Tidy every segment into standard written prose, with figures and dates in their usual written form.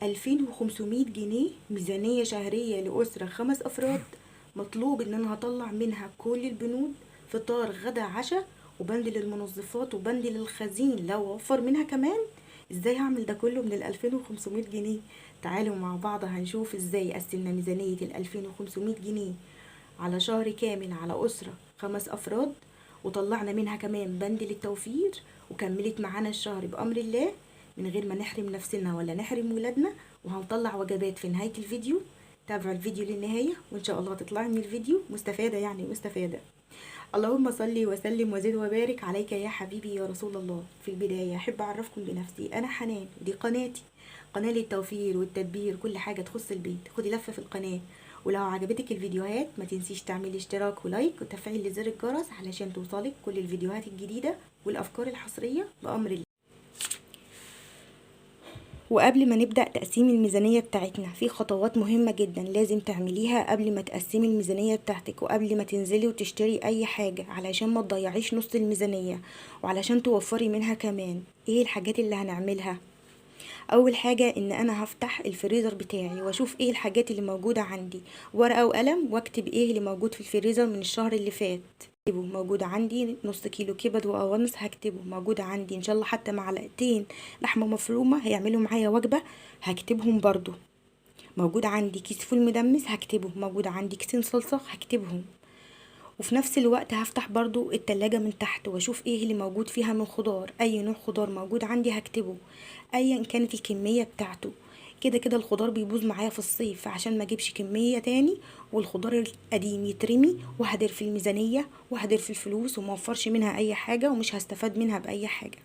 2500 جنيه ميزانية شهرية لأسرة 5 أفراد، مطلوب إن أنا هطلع منها كل البنود: فطار، غدا، عشاء، وبند للمنظفات، وبند للخزين لو وفر منها كمان. ازاي هعمل ده كله من 2500 جنيه؟ تعالوا مع بعض هنشوف ازاي قسمنا ميزانية 2500 جنيه على شهر كامل على أسرة 5 أفراد، وطلعنا منها كمان بند للتوفير، وكملت معانا الشهر بأمر الله من غير ما نحرم نفسنا ولا نحرم ولادنا. وهنطلع وجبات في نهاية الفيديو، تابعوا الفيديو للنهاية وإن شاء الله تطلعي من الفيديو مستفادة، يعني مستفادة. اللهم صل وسلم وزد وبارك عليك يا حبيبي يا رسول الله. في البداية أحب أعرفكم بنفسي، أنا حنان، دي قناتي، قناة للتوفير والتدبير، كل حاجة تخص البيت. خدي لفة في القناة، ولو عجبتك الفيديوهات ما تنسيش تعملي اشتراك و like وتفعيل لزر الجرس علشان توصلك كل الفيديوهات الجديدة والأفكار الحصرية بأمر الله. وقبل ما نبدأ تقسيم الميزانية بتاعتنا، في خطوات مهمة جدا لازم تعمليها قبل ما تقسمي الميزانية بتاعتك وقبل ما تنزلي وتشتري أي حاجة، علشان ما تضيعيش نص الميزانية وعلشان توفري منها كمان. ايه الحاجات اللي هنعملها؟ اول حاجة ان انا هفتح الفريزر بتاعي واشوف ايه الحاجات اللي موجودة عندي، ورقة وقلم، واكتب ايه اللي موجود في الفريزر من الشهر اللي فات. موجود عندي نص كيلو كبد وقوانص هكتبه، موجود عندي ان شاء الله حتى معلقتين لحمة مفرومة هيعملوا معايا وجبة هكتبهم برضو، موجود عندي كيس فول مدمس هكتبه، موجود عندي كيسين صلصة هكتبهم. وفي نفس الوقت هفتح برضو التلاجة من تحت واشوف ايه اللي موجود فيها من خضار، اي نوع خضار موجود عندي هكتبه ايا كانت الكمية بتاعته. كده كده الخضار بيبوظ معايا في الصيف، فعشان ما اجيبش كمية تاني والخضار القديم يترمي وهدر في الميزانية وهدر في الفلوس وما وفرش منها اي حاجة ومش هستفاد منها باي حاجة.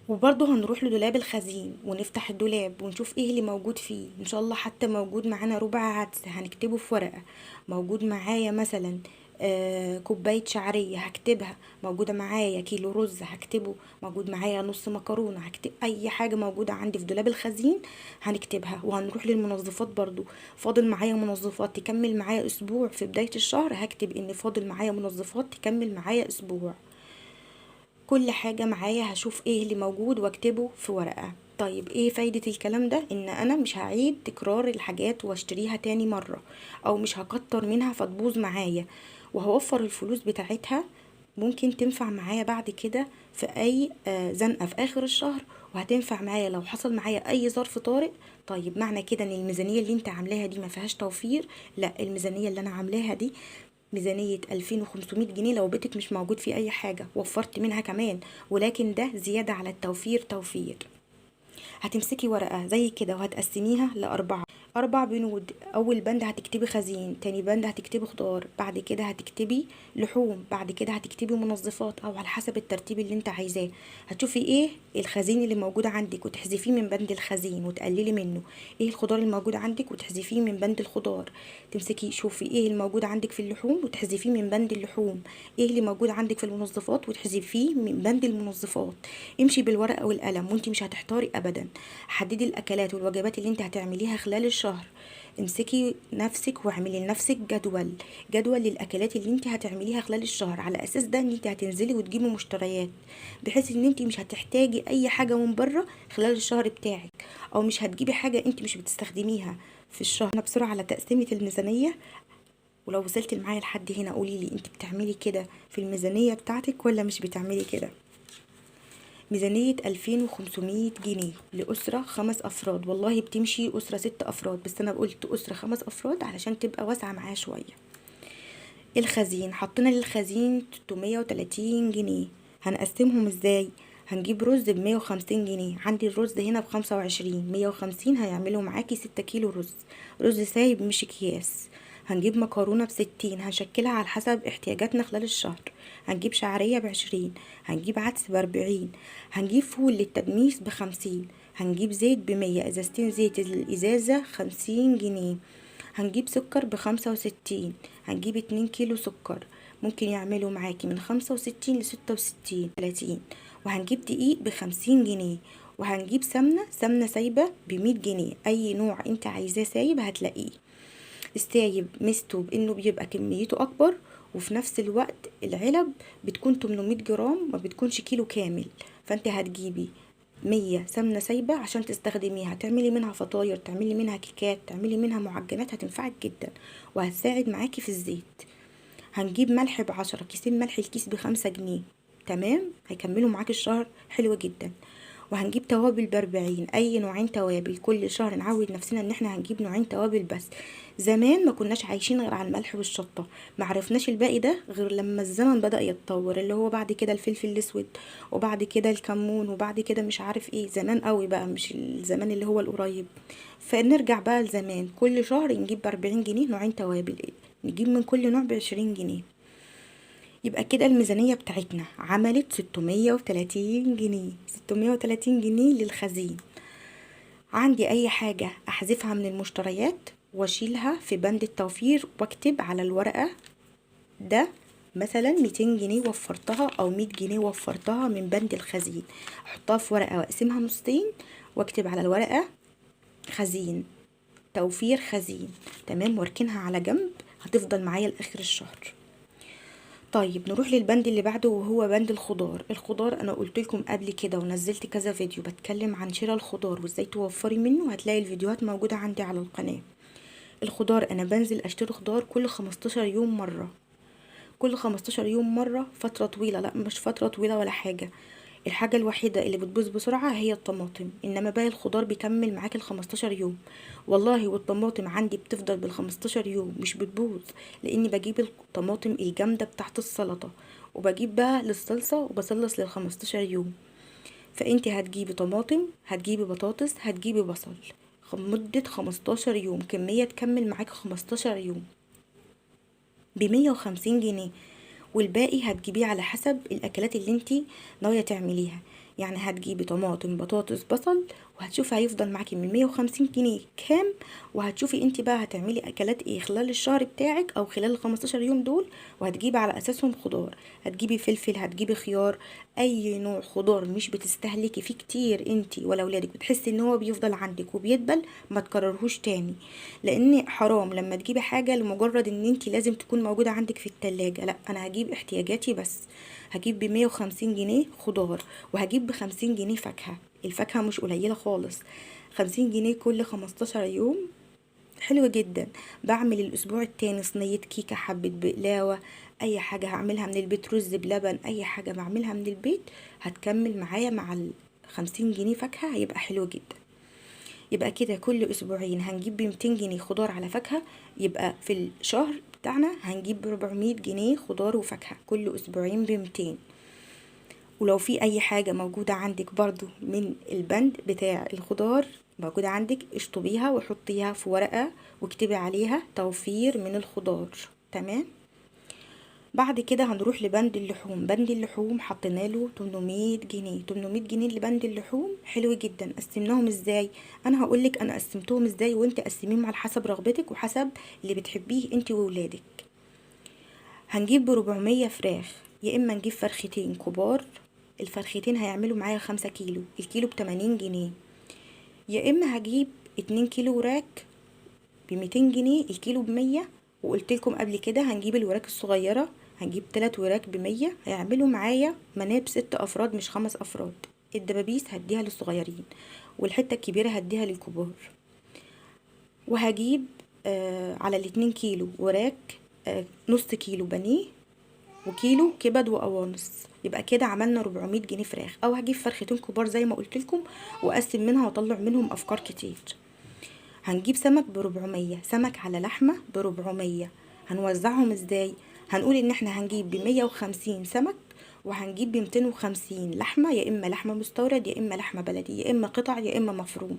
وبرضه هنروح لدولاب الخزين ونفتح الدولاب ونشوف ايه اللي موجود فيه. ان شاء الله حتى موجود معانا ربع عدس هنكتبه في ورقة، موجود معايا مثلا كوباية شعرية هكتبها، موجودة معايا كيلو رز هكتبه، موجود معايا نص مكرونة هكتب، اي حاجة موجودة عندي في دولاب الخزين هنكتبها. وهنروح للمنظفات برضو، فاضل معايا منظفات تكمل معايا اسبوع في بداية الشهر هكتب ان فاضل معايا منظفات تكمل معايا اسبوع. كل حاجة معايا هشوف ايه اللي موجود واكتبه في ورقة. طيب ايه فايدة الكلام ده؟ ان انا مش هعيد تكرار الحاجات واشتريها تاني مرة، او مش هكتر منها فتبوظ معايا، وهوفر الفلوس بتاعتها، ممكن تنفع معايا بعد كده في اي زنقة في اخر الشهر، وهتنفع معايا لو حصل معايا اي ظرف طارئ. طيب معنى كده ان الميزانية اللي انت عاملاها دي ما فيهاش توفير؟ لا، الميزانية اللي انا عاملاها دي ميزانية 2500 جنيه لو بيتك مش موجود فيه أي حاجة وفرت منها كمان، ولكن ده زيادة على التوفير توفير. هتمسكي ورقة زي كده وهتقسميها لأربعة، 4 بنود. أول بند هتكتبي خزين، تاني بند هتكتبي خضار، بعد كده هتكتبي لحوم، بعد كده هتكتبي منظفات، أو على حسب الترتيب اللي انت عايزاه. هتشوفي ايه الخزين اللي موجود عندك وتحذفيه من بند الخزين وتقللي منه، ايه الخضار الموجود عندك وتحذفيه من بند الخضار. تمسكي شوفي ايه الموجود عندك في اللحوم وتحذفيه من بند اللحوم، ايه اللي موجود عندك في المنظفات وتحذفيه من بند المنظفات. امشي بالورقة والقلم وانت مش هتحتاري ابدا. حددي الاكلات والوجبات اللي انت هتعمليها خلال الشهر، امسكي نفسك واعملي لنفسك جدول للاكلات اللي انت هتعمليها خلال الشهر، على اساس ده ان انت هتنزلي وتجيبي مشتريات، بحيث ان انت مش هتحتاجي اي حاجة من بره خلال الشهر بتاعك، او مش هتجيبي حاجة انت مش بتستخدميها في الشهر. انا بسرعة على تقسيمه الميزانية، ولو وصلتي معايا لحد هنا قولي لي انت بتعملي كده في الميزانية بتاعتك ولا مش بتعملي كده. ميزانية 2500 جنيه لأسرة 5 أفراد، والله بتمشي أسرة 6 أفراد، بس أنا قلت أسرة 5 أفراد علشان تبقى واسعة معايا شوية. الخزين حطينا للخزين 330 جنيه، هنقسمهم ازاي؟ هنجيب رز بمية وخمسين جنيه، عندي الرز هنا بخمسة وعشرين، مية وخمسين هيعملوا معاكي 6 كيلو رز، رز سايب مش اكياس. هنجيب مكرونة ب60، هنشكلها على حسب احتياجاتنا خلال الشهر. هنجيب شعرية ب20، هنجيب عدس ب40، هنجيب فول للتدميس ب50، هنجيب زيت ب100، ازازتين زيت الازازة 50 جنيه، هنجيب سكر ب65، هنجيب 2 كيلو سكر ممكن يعملوا معاكي من 65 ل66 30، وهنجيب دقيق ب50 جنيه، وهنجيب سمنة سايبة ب100 جنيه، اي نوع انت عايزاه سايب هتلاقيه. السايب ميزته بانه بيبقى كميته اكبر، وفي نفس الوقت العلب بتكون 800 جرام، ما بتكونش كيلو كامل، فانت هتجيبي 100 سمنة سايبة عشان تستخدميها، تعملي منها فطاير، تعملي منها كيكات، تعملي منها معجنات، هتنفعك جدا وهتساعد معاكي في الزيت. هنجيب ملح ب10، كيسين ملح الكيس ب5 جنيه، تمام، هيكملوا معاكي الشهر حلو جدا. وهنجيب توابل ب40، اي نوعين توابل كل شهر، نعود نفسنا ان احنا هنجيب نوعين توابل بس. زمان ما كناش عايشين غير على الملح والشطة، ما عرفناش الباقي ده غير لما الزمن بدأ يتطور، اللي هو بعد كده الفلفل الاسود، وبعد كده الكمون، وبعد كده مش عارف ايه. زمان قوي بقى، مش الزمان اللي هو القريب. فنرجع بقى لزمان، كل شهر نجيب ب40 جنيه نوعين توابل، نجيب من كل نوع ب20 جنيه. يبقى كده الميزانية بتاعتنا عملت 630 جنيه، 630 جنيه للخزين. عندي اي حاجة احذفها من المشتريات واشيلها في بند التوفير، واكتب على الورقة ده مثلا 200 جنيه وفرتها او 100 جنيه وفرتها من بند الخزين، احطها في ورقة واقسمها نصين واكتب على الورقة خزين، توفير خزين، تمام، واركنها على جنب، هتفضل معايا لاخر الشهر. طيب نروح للبند اللي بعده وهو بند الخضار. الخضار انا قلت لكم قبل كده ونزلت كذا فيديو بتكلم عن شراء الخضار وازاي توفري منه، هتلاقي الفيديوهات موجودة عندي على القناة. الخضار انا بنزل اشتري خضار كل 15 يوم مرة، كل 15 يوم مرة، فترة طويلة، لا مش فترة طويلة ولا حاجة. الحاجة الوحيدة اللي بتبوظ بسرعة هي الطماطم، انما باقي الخضار بيكمل معاك ال15 يوم والله. والطماطم عندي بتفضل بال15 يوم مش بتبوظ، لاني بجيب الطماطم الجامدة بتاعت السلطة وبجيب بقى للصلصة وبصلص لل15 يوم. فانت هتجيبي طماطم، هتجيبي بطاطس، هتجيبي بصل، مدة 15 يوم، كمية تكمل معاك 15 يوم ب150 جنيه، والباقي هتجيبيه على حسب الاكلات اللي انتي ناوية تعمليها. يعني هتجيبي طماطم، بطاطس، بصل، وهتشوفي هيفضل معاكي من 150 جنيه كام، وهتشوفي انتي بقى هتعملي اكلات ايه خلال الشهر بتاعك او خلال ال 15 يوم دول، وهتجيبي على اساسهم خضار. هتجيبي فلفل، هتجيبي خيار، اي نوع خضار مش بتستهلكي فيه كتير انتي ولا ولادك، بتحسي ان هو بيفضل عندك وبيدبل، ما تكررهوش تاني، لان حرام لما تجيبي حاجة لمجرد ان انتي لازم تكون موجودة عندك في التلاجة. لا، انا هجيب احتياجاتي بس. هجيب ب150 جنيه خضار، وهجيب ب50 جنيه فاكهة. الفاكهة مش قليلة خالص، 50 جنيه كل 15 يوم، حلو جدا. بعمل الاسبوع التاني صينية كيكة، حبة بقلاوة، اي حاجة هعملها من البيت، رز بلبن، اي حاجة بعملها من البيت هتكمل معايا مع 50 جنيه فاكهة، هيبقى حلو جدا. يبقى كده كل اسبوعين هنجيب ب200 جنيه خضار على فاكهة، يبقى في الشهر بتاعنا هنجيب ب400 جنيه خضار وفاكهة، كل اسبوعين ب200. ولو في اي حاجة موجودة عندك برضو من البند بتاع الخضار موجودة عندك، اشطبيها وحطيها في ورقة واكتبي عليها توفير من الخضار، تمام. بعد كده هنروح لبند اللحوم. بند اللحوم حطينا له 800 جنيه، 800 جنيه لبند اللحوم، حلو جدا. قسمناهم ازاي؟ انا هقولك انا قسمتهم ازاي، وانت قسميهم على حسب رغبتك وحسب اللي بتحبيه انت وولادك. هنجيب ب400 فراخ، يا اما نجيب فرختين كبار، الفرختين هيعملوا معايا 5 كيلو، الكيلو ب80 جنيه، يا اما هجيب 2 كيلو وراك ب200 جنيه، الكيلو ب100. وقلت لكم قبل كده هنجيب الوراك الصغيرة، هنجيب 3 وراك ب100، هيعملوا معايا مناب 6 افراد مش 5 افراد. الدبابيس هديها للصغيرين والحتة الكبيرة هديها للكبار. وهجيب على 2 كيلو وراك نص كيلو بانيه وكيلو كبد وقوانص، يبقى كده عملنا 400 جنيه فراخ. او هجيب فرختين كبار زي ما قلت لكم واقسم منها واطلع منهم افكار كتير. هنجيب سمك ب400، سمك على لحمه ب400. هنوزعهم ازاي؟ هنقول ان احنا هنجيب ب150 سمك وهنجيب ب250 لحمه، يا اما لحمه مستورد يا اما لحمه بلدي، يا اما قطع يا اما مفروم.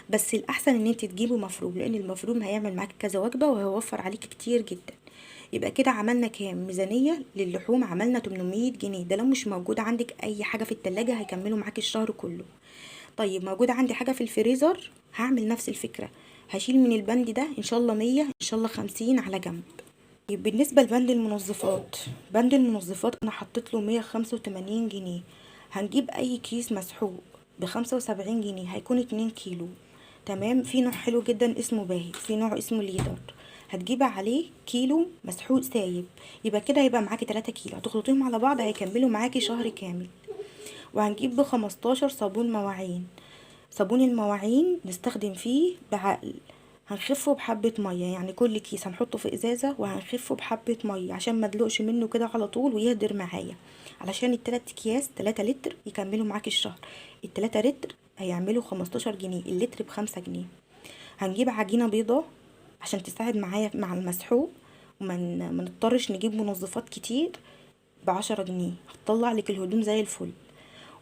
بس الاحسن ان انت تجيبه مفروم، لان المفروم هيعمل معاك كذا وجبة وهيوفر عليك كتير جدا. يبقى كده عملنا كام ميزانية للحوم؟ عملنا 800 جنيه. ده لو مش موجود عندك اي حاجة في التلاجة هيكملوا معاك الشهر كله. طيب موجود عندي حاجة في الفريزر، هعمل نفس الفكرة، هشيل من البند ده ان شاء الله 100، ان شاء الله 50 على جنب. طيب بالنسبة لبند المنظفات، بند المنظفات انا حطيت له 185 جنيه. هنجيب اي كيس مسحوق ب75 جنيه، هيكون 2 كيلو، تمام. في نوع حلو جدا اسمه باهي، في نوع اسمه ليدر، هتجيب عليه كيلو مسحوق سايب، يبقى كده هيبقى معاكي 3 كيلو، هتخلطيهم على بعض هيكملوا معاكي شهر كامل. وهنجيب ب15 صابون مواعين. صابون المواعين نستخدم فيه بعقل، هنخفه بحبة مية، يعني كل كيس هنحطه في ازازة وهنخفه بحبة مية عشان ما ادلقش منه كده على طول ويهدر معايا، علشان التلات اكياس 3 لتر يكملوا معاك الشهر. التلاتة لتر هيعملوا 15 جنيه، اللتر ب5 جنيه. هنجيب عجينة بيضة عشان تساعد معايا مع المسحوق وما نضطرش نجيب منظفات كتير، ب10 جنيه هتطلع لك الهدوم زي الفل.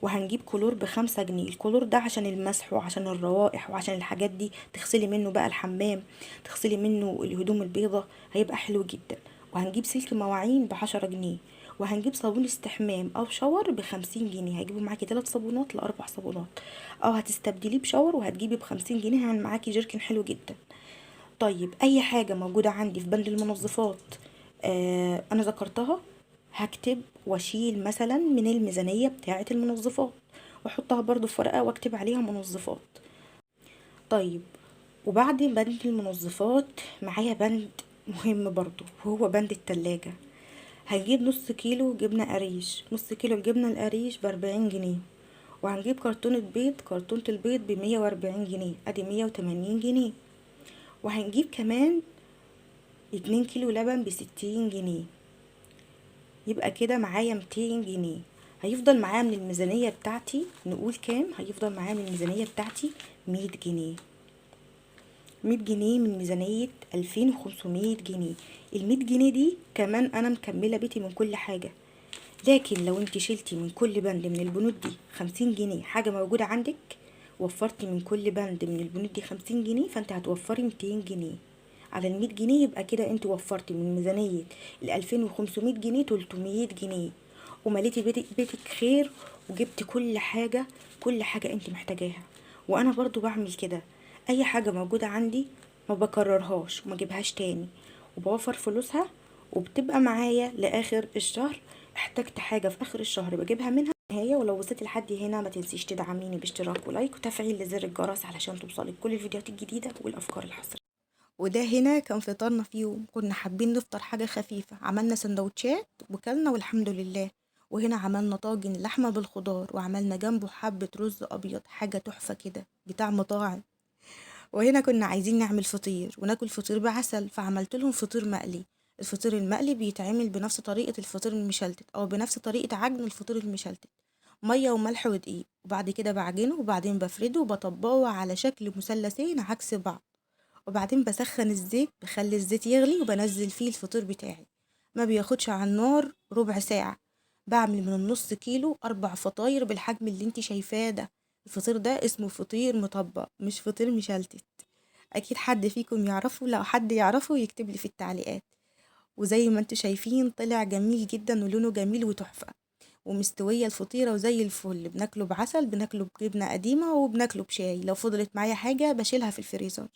وهنجيب كلور ب5 جنيه، الكلور ده عشان المسح وعشان الروائح وعشان الحاجات دي، تغسلي منه بقى الحمام، تغسلي منه الهدوم البيضة، هيبقى حلو جدا. وهنجيب سلك مواعين ب10 جنيه. وهنجيب صابون استحمام او شاور ب50 جنيه، هيجيبوا معاكي 3 صابونات ل4 صابونات، او هتستبدليه بشاور وهتجيبي ب50 جنيه، هيعمل معاكي جيركن حلو جدا. طيب اي حاجة موجودة عندي في بند المنظفات انا ذكرتها، هكتب واشيل مثلا من الميزانية بتاعة المنظفات واحطها برضو في ورقة واكتب عليها منظفات. طيب وبعد بند المنظفات معايا بند مهم برضو، وهو بند التلاجة. هنجيب نص كيلو جبنة قريش، نص كيلو الجبنة القريش ب40 جنيه. وهنجيب كرتونة بيض، كرتونة البيض ب140 جنيه، ادي 180 جنيه. وهنجيب كمان 2 كيلو لبن ب60 جنيه، يبقى كده معايا 200 جنيه. هيفضل معايا من الميزانية بتاعتي نقول كام؟ هيفضل معايا من الميزانية بتاعتي 100 جنيه. 100 جنيه من ميزانية 2500 جنيه. المية جنيه دي كمان أنا مكملة بيتي من كل حاجة، لكن لو انت شلتي من كل بند من البنود دي 50 جنيه حاجة موجودة عندك، وفرتي من كل بند من البنود دي 50 جنيه، فانت هتوفري 200 جنيه على المية جنيه. يبقى كده انت وفرتي من ميزانية 2500 جنيه 300 جنيه، ومليتي بيتك خير، وجبتي كل حاجة، كل حاجة انت محتاجاها. وانا برضو بعمل كده، اي حاجة موجودة عندي ما بكررهاش وما اجيبهاش تاني، وبوفر فلوسها وبتبقى معايا لاخر الشهر. احتجت حاجة في اخر الشهر بجيبها منها هي. ولو وصلتي لحد هنا ما تنسيش تدعميني باشتراك و like وتفعيل لزر الجرس علشان توصلك كل الفيديوهات الجديدة والافكار الحصرية. وده هنا كان فطارنا في يوم كنا حابين نفطر حاجة خفيفة، عملنا سندوتشات وكلنا والحمد لله. وهنا عملنا طاجن لحمة بالخضار، وعملنا جنبه حبة رز أبيض، حاجة تحفة كده بتاع مطاعم. وهنا كنا عايزين نعمل فطير وناكل فطير بعسل، فعملت لهم فطير مقلي. الفطير المقلي بيتعمل بنفس طريقة الفطير المشلتت، أو بنفس طريقة عجن الفطير المشلتت، مية وملح ودقيق، وبعد كده بعجنه وبعدين بفرده وبطبقه على شكل مثلثين عكس بعض، وبعدين بسخن الزيت، بخلي الزيت يغلي وبنزل فيه الفطير بتاعي. ما بياخدش على النار ربع ساعة. بعمل من النص كيلو 4 فطاير بالحجم اللي انت شايفاه ده. الفطير ده اسمه فطير مطبق مش فطير مشلتت، اكيد حد فيكم يعرفه، لو حد يعرفه يكتب لي في التعليقات. وزي ما انتوا شايفين طلع جميل جدا ولونه جميل وتحفة، ومستوية الفطيرة وزي الفل. بناكله بعسل، بناكله بجبنة قديمة، وبناكله بشاي. لو فضلت معايا حاجة بشيلها في الفريزر.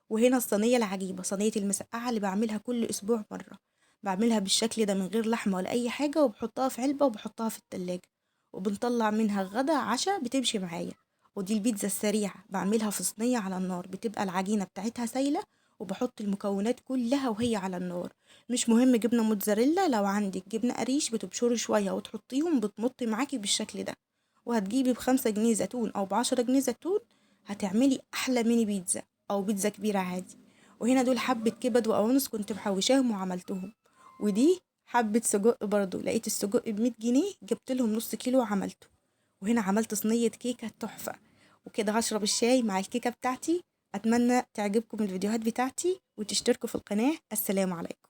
وهنا الصينية العجيبة، صينية المسقعة اللي بعملها كل أسبوع مرة، بعملها بالشكل ده من غير لحمة ولا أي حاجة، وبحطها في علبة وبحطها في التلاجة، وبنطلع منها غدا عشاء بتمشي معايا. ودي البيتزا السريعة، بعملها في صينية على النار، بتبقى العجينة بتاعتها سايلة، وبحط المكونات كلها وهي على النار. مش مهم جبنة موتزاريلا، لو عندك جبنة قريش بتبشري شوية وتحطيهم بتمط معاكي بالشكل ده. وهتجيبي ب5 جنيه زيتون أو ب10 جنيه زيتون، هتعملي أحلى ميني بيتزا أو بيتزا كبيرة عادي. وهنا دول حبة كبد وقوانص كنت محوشاهم وعملتهم. ودي حبة سجق برضو، لقيت السجق ب100 جنيه، جبت لهم نص كيلو وعملته. وهنا عملت صينية كيكة تحفة. وكده هشرب الشاي مع الكيكة بتاعتي. أتمنى تعجبكم الفيديوهات بتاعتي وتشتركوا في القناة. السلام عليكم.